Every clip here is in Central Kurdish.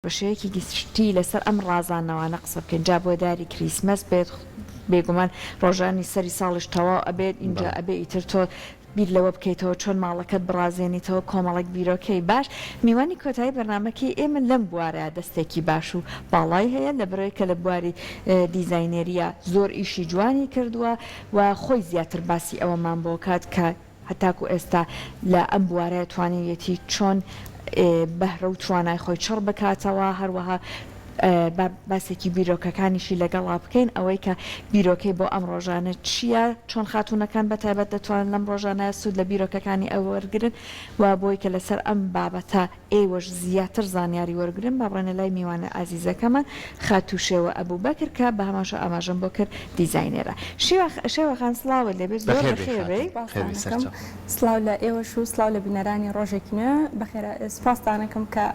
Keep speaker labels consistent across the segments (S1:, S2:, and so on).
S1: بە شێوەیەکی گشتی لەسەر ئەم ڕازاندنەوانە قسە بکەین جا بۆ داری کریسمەس بێت بێگومان ڕۆژانی سەری ساڵیش تەواو ئەبێت ئینجا ئەبێ ئیتر تۆ بیر لەوە بکەیتەوە چۆن ماڵەکەت بڕازێنیتەوە کۆمەڵێک بیرۆکەی باش میوانی کۆتایی بەرنامەکەی ئێمە لەم بوارە دەستێکی باش و باڵای هەیە لەبەرئەوەی کە لە بواری دیزاینێریە زۆر ئیشی جوانی کردووە و خۆی زیاتر باسی ئەوەمان بۆ کات کە هەتاکو ئێستا لە ئەم بوارە توانیویەتی چۆن بەهرە و توانای خۆی چڕ بکاتەوە، هەروەها با باسێکی بیرۆکەکانیشی لەگەڵا بکەین، ئەوەی کە بیرۆکەی بۆ ئەم ڕۆژانە چییە، چۆن خاتوونەکان بە تایبەت دەتوانن لەم ڕۆژانە سوود لە بیرۆکەکانی ئەو وەرگرن و بۆی کە لەسەر ئەم بابەتە ئێوەش زیاتر زانیاری وەرگرن با بڕۆینە لای میوانە ئازیزەکەمان خاتوو شێوە ئەبوبەکر کە بە هەمان شێوە ئاماژەم بۆ کرد دیزاینێرە. شیوا شێوە خان سڵاوت لێ بێت زۆر
S2: بەخێر بێی
S1: بەخێر بێی.
S2: خاتوو خێر بێی
S3: سپاستان ئەکەم
S2: سەرچاو.
S3: سڵاو لە ئێوەش و سڵاو لە بینەرانی ڕۆژێکی نوێ بەخێر سوپاستان ئەکەم کە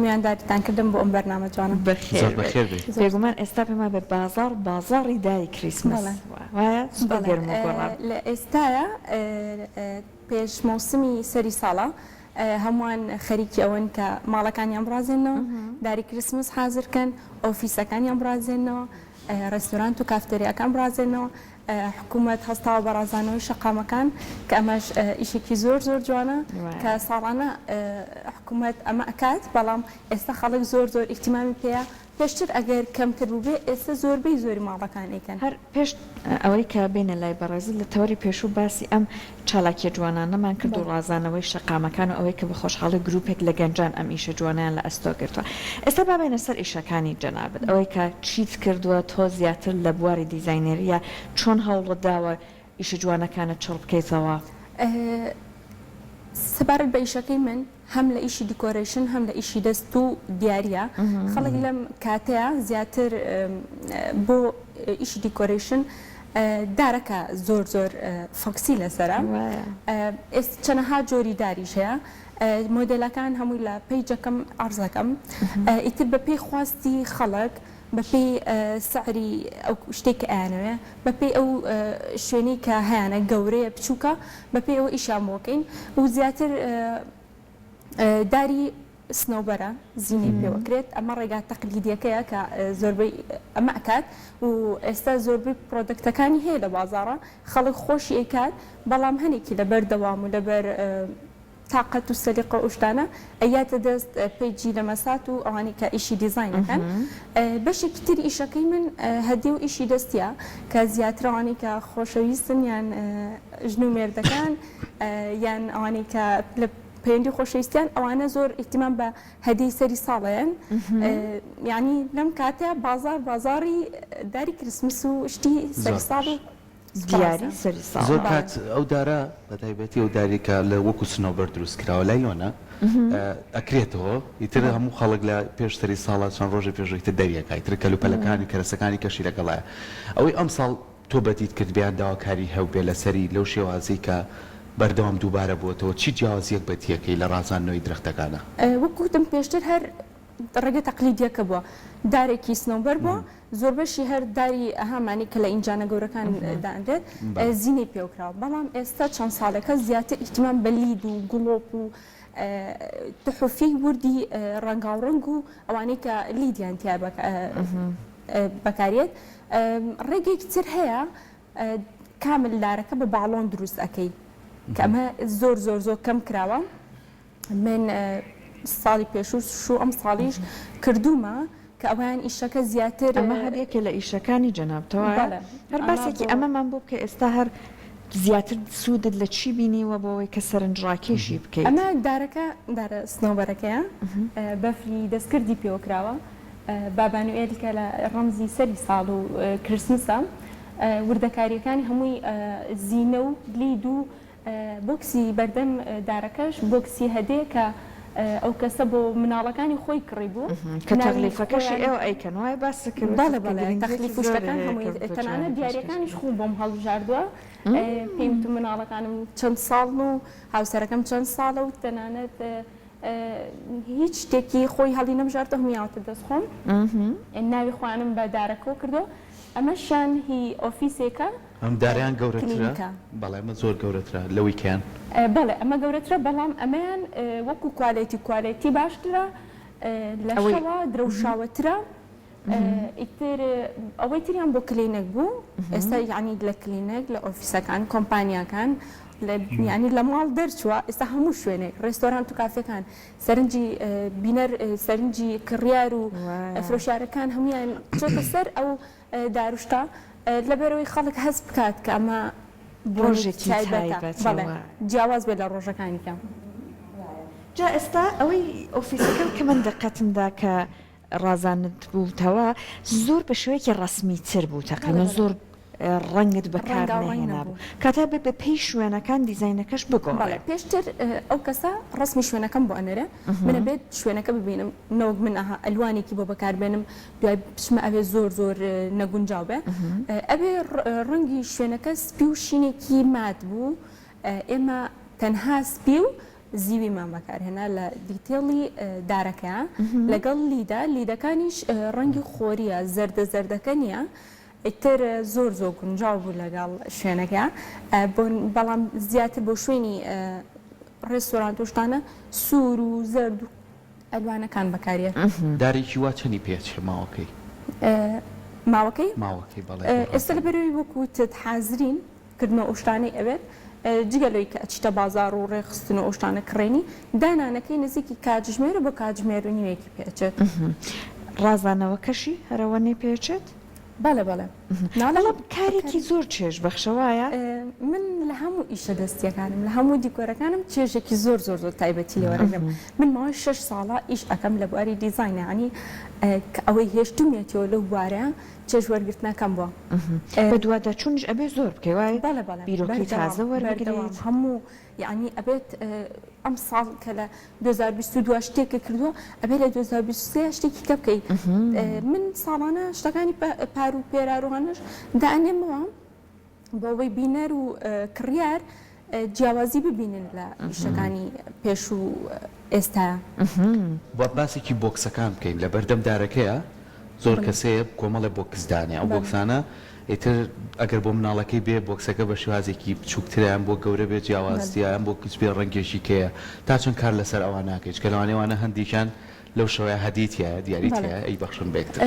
S3: میوانداریتان کردم بۆ ئەم بەرنامە جوانە.
S1: بەخێر
S2: زۆر
S1: بێی.
S2: بەخێر بێی.
S3: زۆر
S1: بێگومان
S3: سوپاس.
S1: ئێستا پێم وابێ بازاڕ بازاڕی داری کریسمس
S3: بەڵێ
S1: وایە زۆر
S3: بەڵێ
S1: گەرم و گوڕە.
S3: لە ئێستایا پێش مەوسمی سەری ساڵە هەمووان خەریکی ئەوەن کە ماڵەکانیان بڕازێننەوە، داری کریسمس حازر کەن، ئۆفیسەکانیان بڕازێننەوە، ڕێستۆرانت و کافتێریاکان بڕازێننەوە، حکوومەت هەستاوە بە ڕازانەوەی شەقامەکان کە ئەمەش ئیشێکی زۆر زۆر جوانە کە ساڵانە حکوومەت ئەمە ئەکات، بەڵام ئێستا خەڵک زۆر زۆر ئیهتیمامی پێیە، پێشتر ئەگەر کەمتر بووبێ ئێستا زۆربەی زۆری ماڵەکان ئەیکەن.
S1: هەر پێش ئەوەی کە بێینە لای بەڕێزت لە تەوەری پێشوو باسی ئەم چالاکیە جوانانەمان کرد و ڕازانەوەی شەقامەکان و ئەوەی کە بە خۆشحاڵی گروپێک لە گەنجان ئەم ئیشە جوانەیان لە ئەستۆ گرتووە. ئێستا با بێینە سەر ئیشەکانی جەنابت ئەوەی کە چیت کردووە تۆ زیاتر لە بواری دیزاینێریە چۆن هەوڵت داوە ئیشە جوانەکانت چڕ بکەیتەوە؟
S3: سەبارەت بە ئیشەکەی من هەم لە ئیشی decoration هەم لە ئیشی دەست و دیاریە خەڵک لەم کاتەیە زیاتر بۆ ئیشی decoration دارەکە زۆر زۆر focus ی لەسەرە ئێستا چەنەها جۆری داریش هەیە مۆدێلەکان هەمووی لە page ەکەم عەرزەکەم ئیتر بەپێی خواستی خەڵک بەپێی سعری ئەو شتێک کە ئەیانەوێ بەپێی ئەو شوێنەی کە هەیانە گەورەیە بچووکە بەپێی ئەوە ئیشیان بۆ کەین و زیاتر داری سنەوبەرە زینەی پێوەکرێت ئەمە ڕێگا تەقلیدیەکەیە کە زۆربەی ئەمە ئەکات و ئێستا زۆربەی product ەکانی هەیە لە بازاڕە خەڵک خۆشی ئەیکات بەڵام هەنێکی لەبەر دەوام و لەبەر تاقەت و سەلیقە و ئەو شتانە ئەیاتە دەست page ی لەمەسات و ئەوانەی کە ئیشی دیزاین ئەکەن. بەشێکی تری ئیشەکەی من هەدیە و ئیشی دەستیە کە زیاتر ئەوانەی کە خۆشەویستن یان ژن و مێردەکان یان ئەوانەی کە لە پەیوەندی خۆشەویستیان ئەوانە زۆر ئیهتیمام بە هەدیەی سەری ساڵەیەن یانی لەم کاتە بازاڕ بازاڕی داری کریسمس و شتی سەری ساڵ و
S1: دیاری سەری ساڵ.
S2: زۆر کات ئەو دارە بە تایبەتی ئەو داری کە لە وەکو سنەوبەر دروست کراوە لایلۆنە ئەکرێتەوە ئیتر هەموو خەڵک لە پێش سەری ساڵە چەند ڕۆژێ پێش ئیتر دەریەکا ئیتر کەلوپەلەکانی کەرەسەکانی کەشی لەگەڵایە ئەوەی ئەمساڵ تۆ بەدیت کرد بیان داواکاری هەوبێ لەسەری لەو شێوازەی کە بەردەوام دووبارە بووەتەوە چی جیاوازیەک بەدیەکەی لە ڕازاندنەوەی درەختەکانا؟
S3: وەکو وتم پێشتر هەر ڕێگە تەقلیدیەکە بووە دارێکی سنەوبەر بووە زۆربەشی هەر داری ئەهامانی کە لە ئینجانە گەورەکان دانرێت زینەی پێوکراوە بەڵام ئێستا چەند ساڵێکە زیاتر ئیهتیمام بە LED و گڵۆپ و تحوفی وردی ڕەنگاوڕەنگ و ئەوانەی کە LED یان تیا بەکاریێت ڕێگەیەکی تر هەیە کامل دارەکە بە باڵۆن دروست ئەەکەی کە ئەمە زۆر زۆر زۆر کەم کراوە من ساڵی پێشوو شو ئەم ساڵیش کردوومە کە ئەویان ئیشەکە زیاتر
S1: ئەمە هەر یەکێ لە ئیشەکانی جەنابتەوە هەر باسێکی ئەمەمان بۆ بکە ئێستا هەر زیاتر سوودت لە چی بینیوە بۆ ئەوەی کە سەرنجڕاکێشی بکەیت؟
S3: ئەمە دارەکە دارە سنەوبەرەکەیە بەفری دەستکردی پێوە کراوە بابا نوئێل کە لە ڕەمزی سەری ساڵ و کریسمسە وردەکاریەکانی هەمووی زینە و LED و بۆکسی بەردەم دارەکەش بۆکسی هەدێ کە ئەو کەسە بۆ مناڵەکانی خۆی کڕی بوو
S1: کە تەغلیفەکەشی ئێوە ئەیکەن وایە باست کرد وتت
S3: بەڵێ
S1: کە
S3: بەڵێ
S1: گرنگیەکی
S3: تەغلیف و
S1: زۆری
S3: شتەکان
S1: هەیە
S3: هەمووی
S1: کە بە جوانی
S3: تەنانەت
S1: پێشکەش
S3: دیاریەکانیش
S1: کرد
S3: خۆم بۆم هەڵبژاردووە پێی وتم مناڵەکانم چەند ساڵن و هاوسەرەکەم چەند ساڵە و تەنانەت هیچ شتێکی خۆی هەڵی نەبژاردووە هەمووی یاوەتە دەست خۆم ناوی خۆیانم بە دارەکەوە کردووە ئەمەشیان هی ئۆفیسێکە
S2: ئەم دارەیان گەورەترە؟
S3: کلینیکە.
S2: بەڵێ ئەمە زۆر گەورەترە لەوەی کەیان.
S3: بەڵێ ئەمە گەورەترە بەڵام ئەمەیان وەکو quality quality باشترە. لە شەوا درەوشاوەترە ئیتر ئەوەی تریان بۆ کلینک بوو ئێستا یعنی لە کلینک لە ئۆفیسەکان کۆمپانیاکان ینی لە ماڵ دەرچووە ئێستا هەموو شوێنێک ڕێستۆرانت و کافەکان سەرنجی بینەر سەرنجی کڕیار و فرۆشیارەکان هەمویان چۆتە سەر ئەو داروشتە لەبەرەوەی خەڵک هەست بکات کە ئەمە
S1: ڕۆژێکی تایبەتە
S3: بەڵێ جیاواز بێت لە ڕۆژەکانی کە.
S1: جا ئێستا ئەوەی ئۆفیسەکە کە من دقەتم دا کە ڕازاند بووتەوە زۆر بە شێوەیەکی ڕەسمی تر بوو تەقریبەن زۆر ڕەنگت بەکار نەهێنابوو کاتە بێ بە پێی شوێنەکان دیزاینەکەش بگۆڕێ.
S3: پێشتر ئەو کەسە ڕەسمی شوێنەکەم بۆ ئەنێرێ من ئەبێت شوێنەکە ببینم نەوەک من ئەها ئەلوانێکی بۆ بەکار بێنم دوای بچمە ئەوێ زۆر زۆر نەگونجاو بێ ئەبێ ڕەنگی شوێنەکە سپی و شینێکی مات بوو ئێمە تەنها سپی و زیویمان بەکارهێنا لە detail ی دارەکە لەگەڵ لیدە لیدەکانیش ڕەنگی خۆریە زەردە زەردەکە نییە ئیتر زۆر زۆر گونجاو بوو لەگەڵ شوێنەکە بەڵام زیاتر بۆ شوێنی ڕێستۆرانت و شتانە سوور و زەرد و ئەلوانەکان بەکاریەت.
S2: دارێکی وا چەنی پێ ئەچێ ماوەکەی؟
S3: ماوەکەی؟
S2: ماوەکەی بەڵێ.
S3: ئێستا لەبەرئەوەی وەکو وتت حازرین کردنەوە ئەو شتانەی ئەوێت جگە لەوەی کە ئەچیتە بازاڕ و ڕێکخستن و ئەو شتانە کڕێنی دانانەکەی نزیکی کاتژمێرە بۆ کاتژمێر و نیوێکی پێ ئەچێت.
S1: ڕازانەوەکەشی هەر ئەوەنەی پێ ئەچێت؟
S3: بەڵێ بەڵێ.
S1: بەڵام کارێکی زۆر چێژ بەخشە وایە؟
S3: من لە هەموو ئیشە دەستیەکانم لە هەموو دیکۆرەکانم چێژێکی زۆر زۆر زۆر تایبەتی لێ وەرەگرم من ماوەی شەش ساڵە ئیش ئەکەم لە بواری دیزاین یانی کە ئەوەی هێشتوومیەتیەوە لەو بوارە چێژ وەرگرتنەکەم بووە.
S1: بەدواداچوونیش ئەبێ زۆر بکەی وایە؟
S3: بەڵێ بەڵێ
S1: بیرۆکەی تازە وەربگریت.
S3: هەموو یانی ئەبێت ئەمساڵ کە لە 2022 شتێکت کردووە ئەبێ لە 2023 شتێکی کە بکەی من ساڵانە شتەکانی پار و پێراروانەش دانێمەوە بۆ ئەوەی بینەر و کڕیار جیاوازی ببینن لە ئیشەکانی پێش و ئێستا.
S2: با باسێکی بۆکسەکان بکەین لە بەردەم دارەکەیە زۆر کەس هەیە کۆمەڵێ بۆکس دانێ ئەو بۆکسانە ئیتر ئەگەر بۆ مناڵەکەی بێ بۆکسەکە بە شێوازێکی بچووکترە یان بۆ گەورە بێ جیاوازتیە یان بۆ کچ بێ ڕەنگێکی کەیە تا چەند کار لەسەر ئەوان ناکەی چونکە لەوانەیە ئەوانە هەندێکیان لەو شەوەیا هەدیەی تیایە دیاری تیایە ئەیبەخشن بە یەکتر.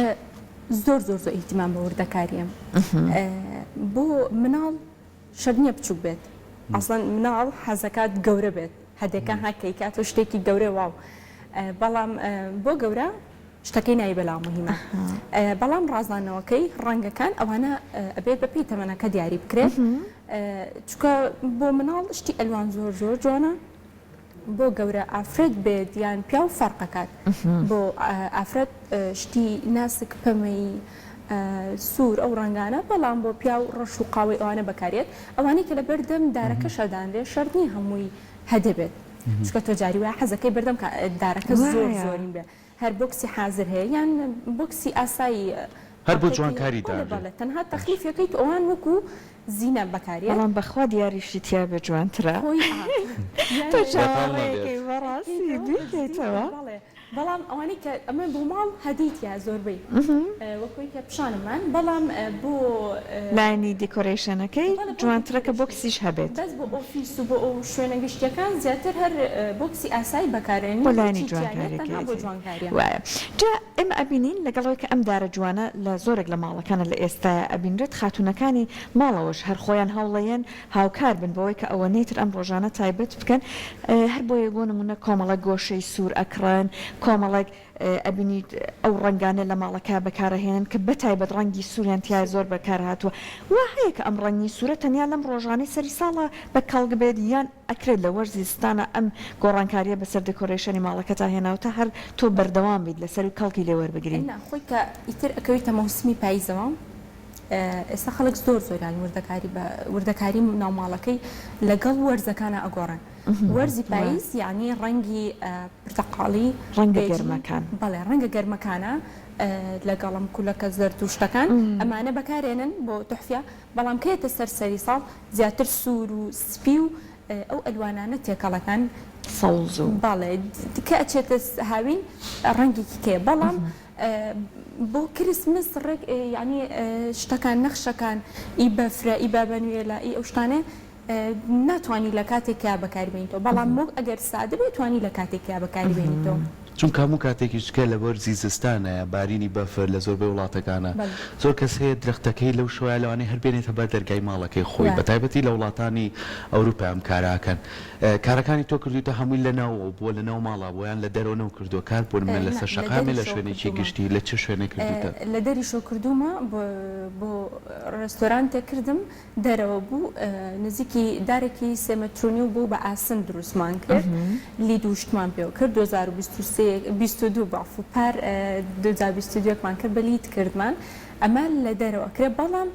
S3: زۆر زۆر زۆر ئیهتیمام بە وردەکارییە بۆ مناڵ شەرت نییە بچووک بێت ئەسڵەن مناڵ حەزەکات گەورە بێت هەدێکە ها کەیکاتەوە شتێکی گەورەیە واو بەڵام بۆ گەورە شتەکەی ناوی بەلاوە مهیمە بەڵام ڕازاندنەوەکەی ڕەنگەکان ئەوانە ئەبێت بە پێی تەمەنەکە دیاری بکرێت چونکە بۆ مناڵ شتی ئەلوان زۆر زۆر جوانە بۆ گەورە ئافرەت بێت یان پیاو فەرقەکات بۆ ئافرەت شتی ناسک پەمەیی سوور ئەو ڕەنگانە بەڵام بۆ پیاو ڕەش و قاوەی ئەوانە بەکارێت ئەوانەی کە لە بەردەم دارەکەشا دانرێ شەرت نییە هەمووی هەدەبێت چونکە تۆ جاری وایە حەزەکەی بەردەم دارەکە زۆر زۆرین بێ هەر بۆکسی حازر هەیە یان بۆکسی ئاسایی
S2: هەر بۆ جوانکاری دانرێ.
S3: بەڵێ تەنها تەخلیفەکەی تو ئەوان وەکو زینە بەکارێت.
S1: بەڵام بەخوا دیاریشی تیابێ جوانترە تۆ چاوەڕێیەکەی بەڕاستی بیکەیتەوە.
S3: بەڵام ئەوانەی کە ئەمە بۆ ماڵ هەدیت یا زۆربەی وەکوی کە پیشانمان بەڵام بۆ
S1: لایەنی decoration ەکەی جوانترە کە بۆکسیش هەبێت.
S3: بەس بۆ ئۆفیس و بۆ ئەو شوێنە گشتیەکان زیاتر هەر بۆکسی ئاسایی بەکارئێنین
S1: بۆ لایەنی جوانکاریەکەی
S3: بۆ جوانکاریە
S1: وایە جا ئێمە ئەبینین لەگەڵ ئەوەی کە ئەم دارە جوانە لە زۆرێک لە ماڵەکانە لە ئێستایا ئەبینرێت خاتوونەکانی ماڵەوەش هەر خۆیان هەوڵەیەن هاوکار بن بەوەی کە ئەوەنەی تر ئەم ڕۆژانە تایبەت بکەن هەر بۆیە بۆ نموونە کۆمەڵێک گۆشەی سوور ئەکڕن کۆمەڵێک ئەبینیت ئەو ڕەنگانە لە ماڵەکە بەکارئەهێنن کە بەتایبەت ڕەنگی سووریان تیا زۆر بەکارهاتووە وا هەیە کە ئەم ڕەنگی سوورە تەنیا لەم ڕۆژانەی سەری ساڵە بە کەڵک بێت یان ئەکرێت لە وەرزی زستانە ئەم گۆڕانکارییە بەسەر decoration ی ماڵەکەتا هێناوە تا هەر تۆ بەردەوام بیت لەسەری و کەڵکی لێ وەربگری؟
S3: نا خۆی کە ئیتر ئەکەویتە مەوسمی پاییزەوە ئێستا خەڵک زۆر زۆریان وردەکاری بە وردەکاری ناوماڵەکەی لەگەڵ وەرزەکانە ئەگۆڕن وەرزی پاییز یعنی ڕەنگی پرتەقاڵی
S1: ڕەنگە گەرمەکان
S3: بەڵێ ڕەنگە گەرمەکانە لەگەڵم کولەکە زەرد و شتەکان ئەمانە بەکارێنن بۆ تحفە بەڵام کەێتە سەر سەری ساڵ زیاتر سوور و سپی و ئەو ئەلوانانە تێکەڵەکان
S1: سەوز و
S3: بەڵێ کە ئەچێتە هاوین ڕەنگێکی کێ بەڵام بۆ کریسمس ڕێک یانی شتەکان نەخشەکان ئی بەفرە ئی بابەنوێلە ئی ئەو شتانە ناتوانی لە کاتێکیا بەکاری بێنیتەوە بەڵام مۆک ئەگەر سادە بێ توانی لە کاتێکیا بەکاری بێنیتەوە.
S2: چونکە هەموو کاتێکیش جگە لە وەرزی زستانە بارینی بەفر لە زۆربەی وڵاتەکانە زۆر کەس هەیە درەختەکەی لەو شەوەیا لەوانەیە هەر بێنێتە بەر دەرگای ماڵەکەی خۆی بە تایبەتی لە وڵاتانی ئەوروپا ئەم کارە ئەکەن کارەکانی تۆ کردووتە هەمووی لە ناوەوە بووە لە ناو ماڵا بووە یان لە دەرەوە نەوکردووە کار بۆ نمونە لەسەر شەقامێ لە شوێنێکی گشتی لە چ شوێنێک کردووتە؟
S3: لە دەریشۆ کردوومە بۆ ڕێستۆرانتێک کردم دەرەوە بوو نزیکی دارێکی سێ مەتر و نیو بوو بە ئاسن دروستمان کرد LED و شتمان پێوە کرد 2023 22 بۆ عەفو پار 2022 مان کرد بە LED کردمان ئەمە لە دەرەوە کرێ بەڵام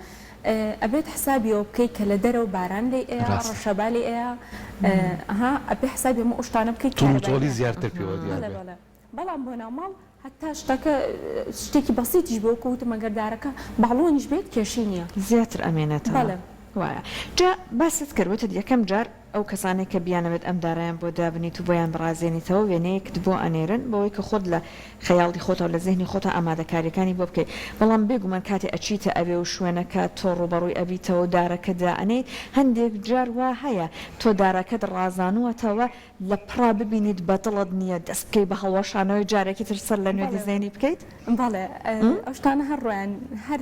S3: ئەبێت حسابی ئەوە بکەی کە لە دەرەوە باران لێی ئەیا
S2: ڕاستە.
S3: ڕەشەبا لێی ئەیا ئەها ئەبێ حسابی هەموو ئەو شتانە بکەی
S2: توند و
S3: کارەبای
S2: تۆڵی
S3: ناکا
S2: زیاتر پێوە دیار
S3: بەڵێ
S2: بێ.
S3: بەڵێ بەڵام بۆ ناو ماڵ هەتا شتەکە شتێکی بەسیتیش بێ وەکو وتم ئەگەر دارەکە باڵۆنیش بێت کێشەی نییە.
S1: زیاتر ئەمێنێتەوە.
S3: بەڵێ.
S1: وایە. جا باست کرد وتت یەکەم جار ئەو کەسانەی کە بیانەوێت ئەم دارەیان بۆ دابنیت و بۆیان بڕازێنیتەوە وێنەیەکت بۆ ئەنێرن بەوەی کە خۆت لە خەیاڵی خۆتا و لە زهنی خۆتا ئامادەکاریەکانی بۆ بکەیت بەڵام بێگومان کاتێ ئەچیتە ئەوێ و شوێنەکە تۆ ڕووبەڕووی ئەبیتەوە و دارەکە دائەنێیت هەندێک جار وا هەیە تۆ دارەکەت ڕازانووەتەوە لە پڕا ببینیت بە دڵت نییە دەست بکەی بە هەڵوەشانەوەی جارێکی تر سەر لە نوێ دیزەینی بکەیت؟
S3: بەڵێ ئەو شتانە هەر ڕۆیان هەر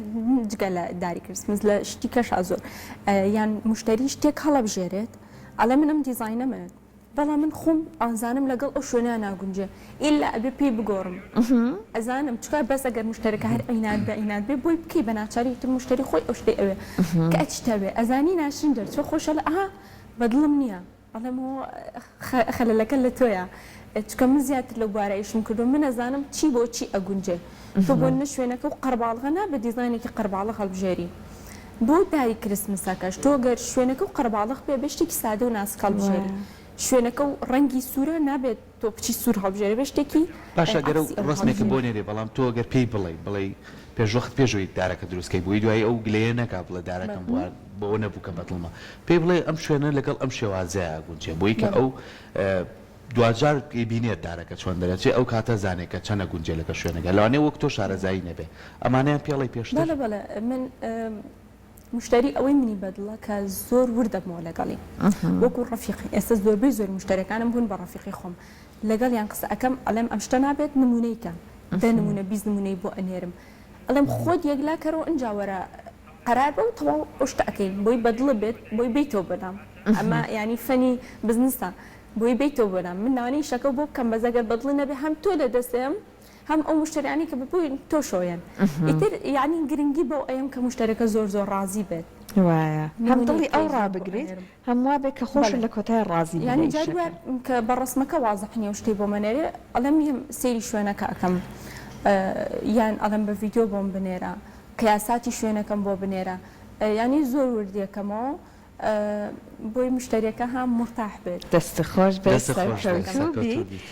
S3: جگە لە داری کریسمس لە شتی کەشا زۆر یان مشتری شتێک هەڵەبژێرێت ئەڵێ من ئەم دیزاینەمەوێت بەڵام من خۆم ئازانم لەگەڵ ئەو شوێنە ناگونجێ ئیلا ئەبێ پێی بگۆڕم ئەزانم چکا بەس ئەگەر مشتەرەکە هەر عیناد بە عیناد بێ بۆی بکەی بە ناچاری تر مشتری خۆی ئەو شتەی ئەوێ کە ئەچیتەوێ ئەزانی ناشرین دەرچوە خۆشەڵێ ئەها بەدڵم نییە ئەڵێم هۆ خەلەلەکە لە تۆیە چونکە من زیاتر لەو بوارە ئیشم کردووە من ئەزانم چی بۆ چی ئەگونجێ تۆ بۆ نە شوێنەکە و قەرباڵغە نابێ دیزاینێکی قەرباڵغ هەڵبژێری بۆ داری کریسمسەکەش تۆ گەر شوێنەکە و قەرباڵغ بێ بێ شتێکی سادە و ناسک هەڵبژێری شوێنەکە و ڕەنگی سوورە نابێت تۆ بچی سوور هەڵبژێری بێ شتێکی
S2: باشە گەر
S3: عەکسی ئەو
S2: ڕەسمێکت بۆ
S3: هەڵبژێری.
S2: نێرێ بەڵام تۆ گەر پێی بڵێی بڵێی پێشوەخت پێش ئەوەی دارەکە دروست کەی بۆی دوایی ئەو گلەیە نەکا بڵێ دارەکەم بۆ بەوە نەبوو کە بەدڵمە پێی بڵێ ئەم شوێنە لەگەڵ ئەم شێوازەیا ئەگونجێ بۆی کە ئەو دواجار ئەیبینێت دارەکە چۆن دەرەچێ ئەو کاتە زانێ کە چەند ئەگونجێ لەگەڵ شوێنەکە لەوانەیە وەک تۆ شارەزایی نەبێ ئەمانەیان پێڵێی پێشتر؟
S3: بەڵێ بەڵێ من مشتەری ئەوەی منی بەدڵە کە زۆر ورد دەبمەوە لەگەڵی وەکو ڕەفیقی ئێستا زۆربەی زۆر مشتەرەکانم بوون بە ڕەفیقی خۆم لەگەڵیان قسە ئەکەم ئەڵێم ئەم شتە نابێت نمونەی کە دە نمونە 20 نمونەی بۆ ئەنێرم ئەڵێم خۆت یەکلا کەرەوە ئینجا وەرە قەرار بە و تەواو ئەو شتە ئەکەین بۆی بەدڵت بێت بۆی بێیتەوە بەلام ئەمە یانی فەنی بزنسە بۆی بێیتەوە بەلام من لەوانەیە ئیشەکەو بۆ بکەم بەس ئەگەر بەدڵی نەبێ هەم تۆ لە دەستێم هەم ئەو مشتەریانەی کە بۆی تۆشەوە یەن ئیتر یانی گرنگی بەو ئەیەم کە مشتەرەکە زۆر زۆر ڕازی بێت
S1: وایە هەم
S3: نمونەی
S1: دڵی ئەو
S3: زۆر بۆ
S1: ڕابگریت
S3: ئەنێرم.
S1: هەم وابێ کە خۆشت
S3: بەڵێ
S1: لە کۆتای ڕازی بی لە
S3: یانی جاری
S1: ئیشەکە.
S3: وایە کە بە ڕەسمەکە وازح نیە و شتەی بۆ مەنێرێ ئەڵێم یەم سەیری شوێنەکە ئەکەم یان ئەڵێم بە ڤیدیۆ بۆم بنێرە قیاساتی شوێنەکەم بۆ بنێرە یانی زۆر وردیەکەمەوە بۆی مشتەریەکە ها مورتاح بێت.
S1: دەستت خۆش بێت
S2: دەستت خۆش بێت
S1: سەرکەوتوو بی.
S2: سەرکەوتوو بیت.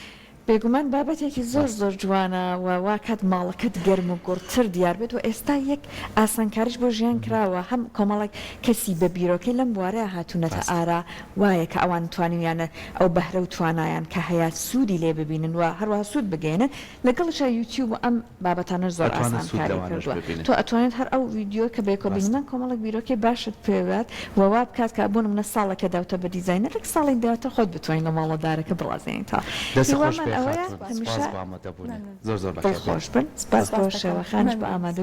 S1: بێگومان بابەتێکی زۆر
S2: ڕاستە.
S1: زۆر جوانە و وا کات ماڵەکەت گەرم و گوڕتر دیار بێت و ئێستا یەک ئاسانکاریش بۆ ژیان کراوە هەم کۆمەڵێک کەسی بە بیرۆکەی لەم بوارەیا هاتوونەتە
S2: ڕاستە.
S1: ئارا وایە کە ئەوان توانیویانە ئەو بەهرە و توانایان کە هەیە سوودی لێ ببینن و هەروەها سوود بگەیەنن لەگەڵیشا یوتیوب و ئەم بابەتانەش زۆر
S2: ئەتوانن سوود
S1: ئاسانکاری
S2: لەوانەش
S1: کردووە
S2: ببینن.
S1: تۆ ئەتوانیت هەر ئەو ڤیدیۆ کە بەیەکەوە
S2: ڕاستە.
S1: بینیمان کۆمەڵێک بیرۆکەی باشت پێ بات و وا بکات کە بۆ نمونە ساڵێکە داوتە بە دیزاینەرێک ساڵی دواتر خۆت بتوانی لە ماڵە دارەکە بڕازێنیتەوە
S2: دەستت خۆش
S1: هیوامان
S2: بێ
S1: ئەوەیە
S2: خاتوون سوپاس
S1: هەمیشە
S2: بۆ ئامادەبوونت زۆر زۆر
S1: دڵ
S2: بەخێر بێیت.
S1: خۆش بن سپاس بۆ
S3: سپاس دەکەم
S1: شێوەخانیش بۆ
S3: مەمنون.
S1: ئامادە.